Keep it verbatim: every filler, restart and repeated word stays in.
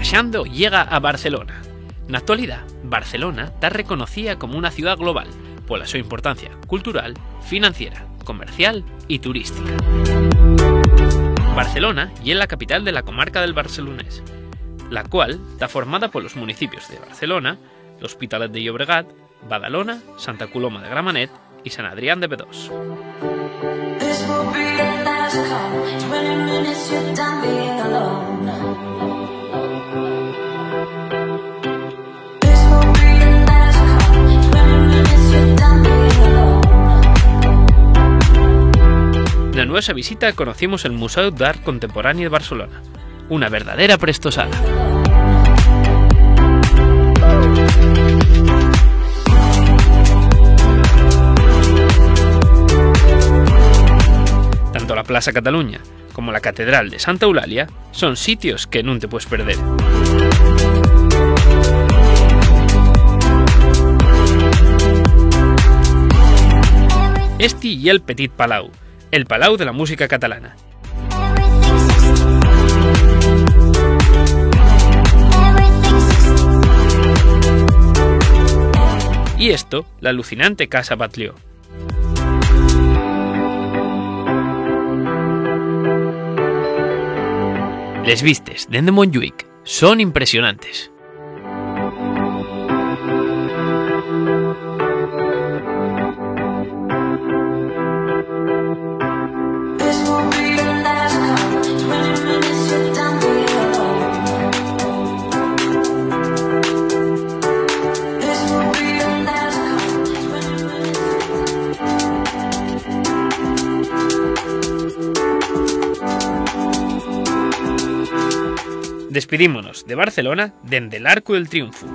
Xando llega a Barcelona. Na actualidá, Barcelona ta reconocía como una ciudá global pola so importancia cultural, financiera, comercial y turística. Barcelona ye la capital de la comarca del Barcelonés, la cual ta formada polos municipios de Barcelona, l'Hospitalet de Llobregat, Badalona, Santa Coloma de Gramanet y San Adrián de Bedós. This will be the last call. Twenty minutes, you're done being alone. This will be the last call. Twenty minutes, you're done being alone. Na nuesa visita conocimos el Museu d'Art Contemporáneo de Barcelona, una verdadera prestosada. Tanto la Plaza Cataluña como la Catedral de Santa Eulalia son sitios que nun te puedes perder. Esti ye el Petit Palau, el palau de la música catalana. Y esto, l'alucinante Casa Batlló. Les vistes dende Montjuïc son impresionantes. Despidímonos de Barcelona dende l'Arcu del Triunfu.